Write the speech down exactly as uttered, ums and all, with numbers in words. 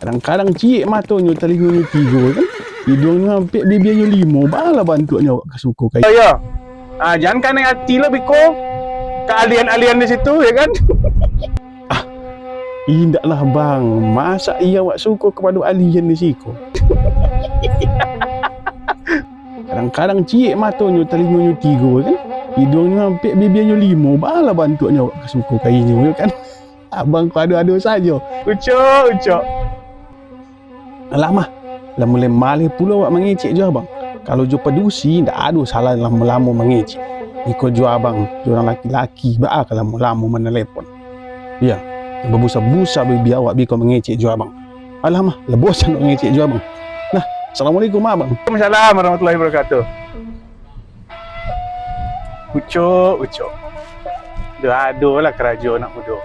Kadang-kadang ciek matonyo, talingonyo tigo, kan? Iduangnyo ampek, bibianyo limo. Baa lah bantuaknyo awak ka suko ka iyo? Ah, jan kanai ati lah beko ka alien-alien di situ, ya kan? Ah, indaklah, Bang. Masa iyo awak suko kapado alien di siko? Kadang-kadang ciek matonyo, talingonyo tigo, kan? Iduangnyo ampek, bibianyo limo. Baa lah bantuaknyo awak ka suko ka inyo, ya kan? Abang ko ado-ado sajo. Ucok, Ucok. Alah mah, lah mulai maleh pulo awak mangecek jo abang. Kalau jo padusi, ndak ado salah lamo-lamo mangecek. Iko jo abang, jo urang laki-laki, baa ka lamo-lamo manalepon. Iyo, babusa-busa bibia awak beko mangecek jo abang. Alah mah, lah bosan awak mangecek jo abang. Nah, assalamualaikum, Abang. Waalaikumsalam warahmatullahi wabarakatuh. Ucok, Ucok. Ado-ado lah karajo anak mudo.